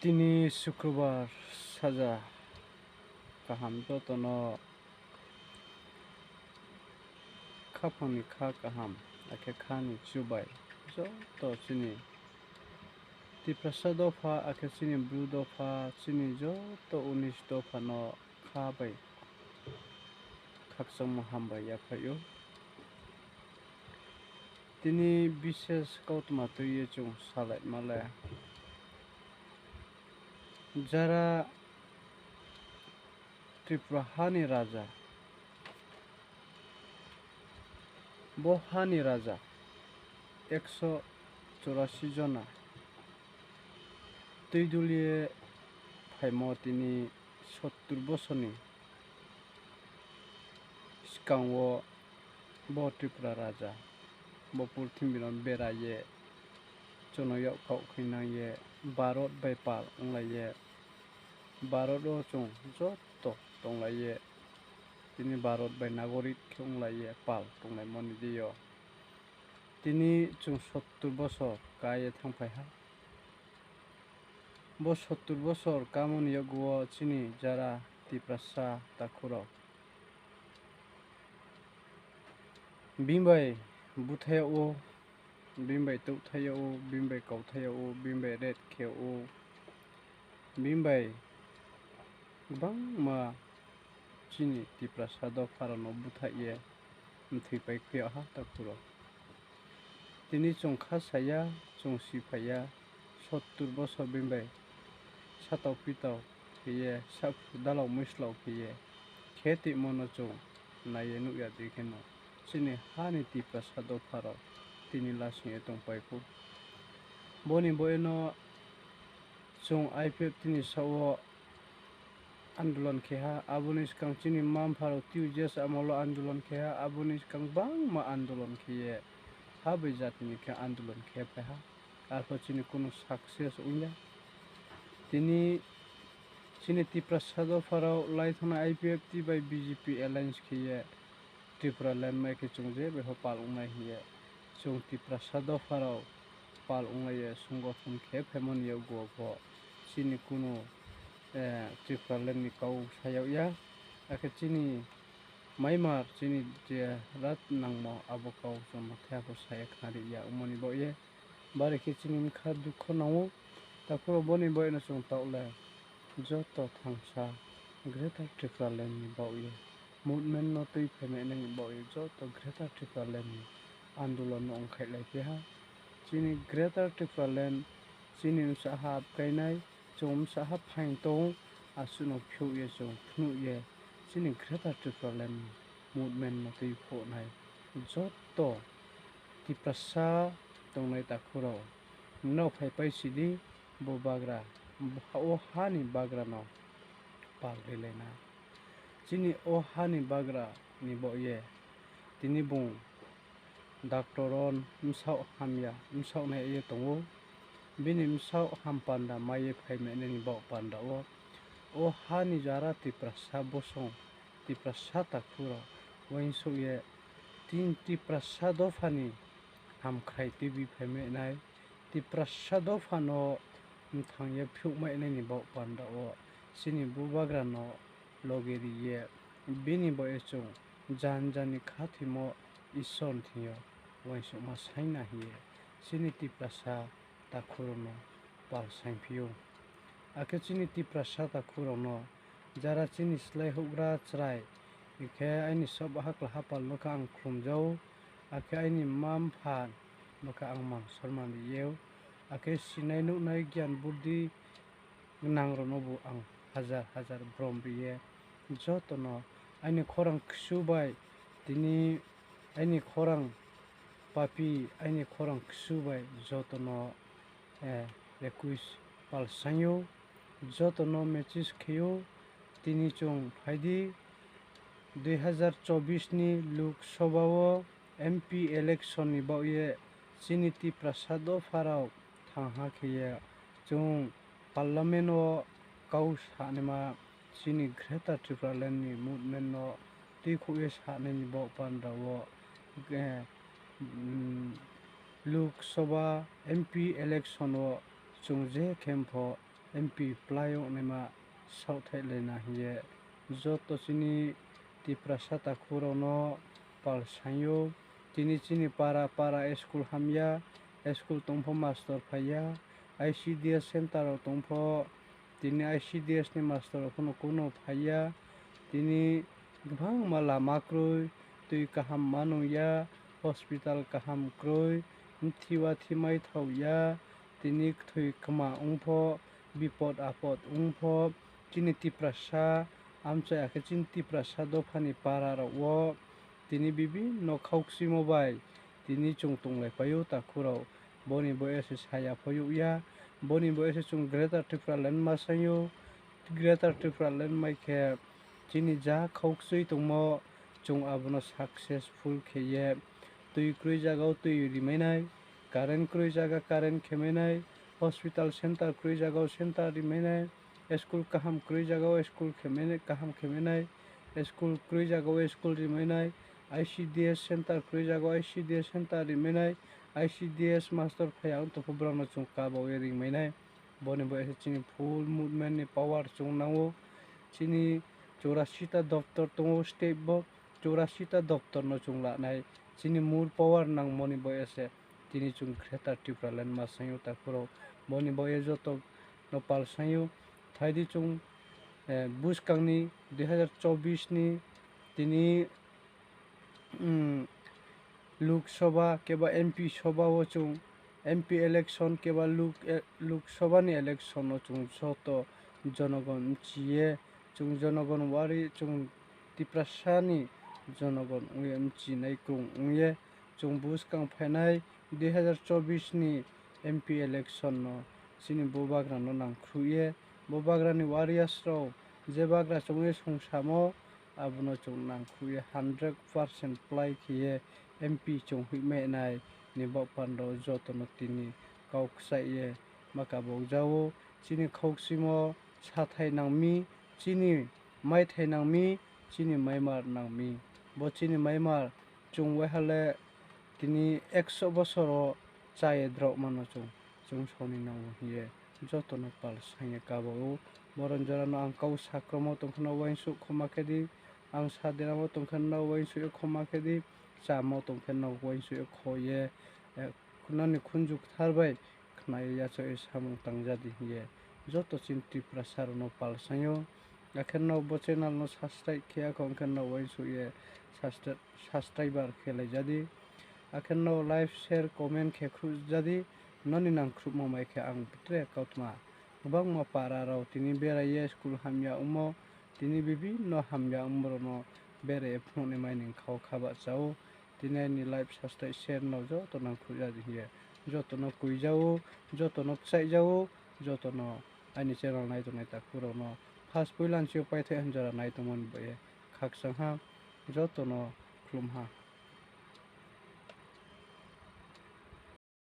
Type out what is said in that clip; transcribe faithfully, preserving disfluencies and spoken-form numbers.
Tini Sukrobar, saja kaham joto no, khaphang ni kha kaham, akhe kha ni chubai joto chini Tiprasa dopha, akhe chini Bru dopha, chini joto unis dopha no kha bai khakchangmo hambai yaphai ou. Tini bises kautma tui ye chung salaima le, jara Tripura ha ni raja, bo ha ni raja ekso churasi jona tuidul ye phaimo tini sottur bosor ni skang wo bo Tripura raja bo purthimbi no bera ye, chung no yak kaoh khainang ye, Bharot bai pal onglai ye, Bharot wo chung joto tonglai ye, tini Bharot bai nagorik khe onglai ye pal tonglaimo ni deing yo tini chung sottur bosor ka ye thanngphai ha. Bo sottur bosor kamo ni yakgu wo chini jara Tiprasa takhu rao bini bai búthai yag ou, bini bai touhthai yag ou, bini bai kauthai yag ou, bini bai ret khe yag ou, bini bai gbangma chini Tiprasa dopha rao no búthaih ye mthoipai khui yag ha takhu rao. Tini chung kha sa ya, chung siphai ya, sottur bosor bini bai satao pitao khe ye, saphu dalao muislao khe ye, khe timo no chung nai ye nuh ya dei kheno, chini ha ni Tiprasa dopha rao tini lasing ye tongpai khou. Bo ni baoh ye no chung I P F T ni saoh wo andolon khe ha, abo ni skang chini mma-mpha rao T U J S amol wo andolon khe ha, abo ni skang gbangma andolon khe ye ha bai jati ni khe andolon khe phai ha, arpho chini kuno success ong ya. Tini chini Tiprasa dopha rao lai thanng nai I P F T bai B J P alliance khe ye Tipraland mai khe chung je bai pho pal ong nai hing ye, chung Tiprasa dopha rao pal onglai ye songothon khe phaimo ni yakgu wo pho chini kuno Tipraland ni kau sa yag ya, akhe chini maimar chini je rat nangmo abo kau chung no the pho sa ye khnari ya ongmo ni baoh ye, bari khe chini bkha dukho nang ou. Takhu rao, bo ni baoh ye no chung taoh le joto thangsa Greater Tipraland ni baoh ye, movement no tuiphai mai nai ni baoh ye joto Greater Tipraland ni andolon no ongkhaihlai phi ha. Chini Greater Tipraland, chini bsa ha bkái nai, chung bsa ha phaing tong, asuh no phiouh ye chung phnuh ye, chini Greater Tipraland ni movement no tuiphouh nai joto Tiprasa tongnai takhu rao, nrao phaipai si di, bo bagra, bo ha, o ha ni bagra no pal rilai na. Chini o ha ni bagra ni baoh ye tini bung doctor wo bsaoh hamya, bsaoh nai ye tong ou. Bini bsaoh ham panda mai ye phai mai nai ni baoh panda wo, o ha ni jara Tiprasa bosong, Tiprasa takhu rao uaingsouh ye, tin Tiprasa dopha ni hamkhrai tuibi phai mai nai, Tiprasa dopha no mthang ye phiouh mai nai ni baoh panda wo, chini bubagra no loge ri ye, bini baoh ye chung janja ni khathoimo Isor ni thing yo uaingsouhma saing na hing ye, chini Tiprasa takhu rao no pal saingphi ou. Akhe chini Tiprasa takhu rao no, jara chini slái houhgra chrai, hing khe aini sob hakla hapal no khe ang khlum ja ou, akhe aini mma mpha no khe ang mang sorman ri ou, akhe sinai nuhnai gyan burdi gnang rao nobu ang hajar hajar brom ri ye, joto no aini khorang ksu bai, tini aini khorang papi, aini khorang ksu bai joto no request pal saing ou, joto no message khe ou, tini chung phai di, dui hazar chobbish ni Lok Sabha wo M P election ni baoh ye chini Tiprasa dopha rao thangha khe ye chung Parliament wo kau sanaima, chini Greater Tipraland ni movement no tuikhouh ye sanai ni baoh panda wo, Lok Sabha M P election wo chung je khe pho M P plái yag naima saohthaihlai na hing ye joto chini Tiprasa takhu rao no pal saing ou. Tini chini para para school hamya, school tong pho master phai ya, I C D S center rao tong pho, tini I C D S ni master rao pho no kuno phai ya. Tini gbangma lama kroi, tui kaham manung ya, hospital kaham kroi, mthi wa thi maithao ya, tini kthoi kma ong pho, bipod apod ong pho, chini Tiprasa, amchai akhe chini Tiprasa dopha ni para rao wo, tini bibhinno khaukchuimo bai, tini chung tonglaipai ou takhu rao, bo ni bo ye se saya pho youh ya, bo ni bo ye se chung Greater Tipraland ma saing ou, Greater Tipraland mai khe, chini ja khaukchui tongmo, chung abo no successful khe ye, tui kroi zaga wo tui rimai nai, current kroi zaga current khe mai nai, hospital center kroi zaga wo center rimai nai, school kaham kroi zaga wo school kaham khe mai nai, school kroi zaga wo school rimai nai, I C D S center kroi zaga wo I C D S center rimai nai, I C D S master phai ya ong tong pho brao no chung kaba ye rimai nai. Bo ni bo ye se chini full movement ni power chung nang ou. Chini churasi ta doptor tong ou state bo, churasi ta doptor no chung la nai. Chini mul power nangmo ni bo ye se tini chung Greater Tipraland ma saing ou takhu rao. Bo ni bo ye joto no pal saing ou. Phai di chung buskang ni dui hazar chobbish ni tini Lok Sabha keba M P Sabha wo chung, M P election keba Lok Sabha ni election no chung joto jonogon mchi ye, chung jonogon wari chung Tiprasa ni jonogon ong ye mchinai krung ong ye, chung buskang phainai dui hazar chobbish ni M P election no chini bubagra no nangkhruh ye, bubagra ni warriors rao je bagra chung ye sungsamo, abo no chung nangkhruh ye hundred percent plái khe ye M P chung hoihmai nai ni baoh panda joto no tini kau kchaih ye ma kabau ja ou. Chini khaukchuimo sathai nang mi, chini maithai nang mi, chini maimar nang mi. Bo chini maimar chung waiha le tini ekso bosor wo chá ye drao ma no chung, chung soni nang ou hing ye joto no pal saing ye kaba ou. Boron jora no ang kau sakromo tong khe no uaingsouh khoma khe di, ang saderamo tong khe no uaingsouh ye khoma khe di, chámo tong khe no uaingsouh ye kho ye, nani khunju kthar bai khna ye yachaoh ye samung tang ja di hing ye joto chini Tiprasa rao no pal saing ou. Akhe no bo channel no subscribe khe ya kho ong khe no uaingsouh ye subscriber khe lai ja di. Akhe no like, share, comment khe khruh ja di. Noni nangkhruhmo mai khe ang tre kautma gbangma para rao tini berai ye school hamya ongmo, tini bibhinno hamya ongmo rao no berai ye phnuh ni mai ni khau kha bahcha ou. Tini aini like, subscribe, share no joto nangkhruh ja di hing ye joto no koi ja ou, joto no kchaih ja ou, joto no aini channel nai tongnai takhu rao no first poila nching yo paithai hanjora nai tongmo ni bai ye khakchang ha, joto no khlum ha.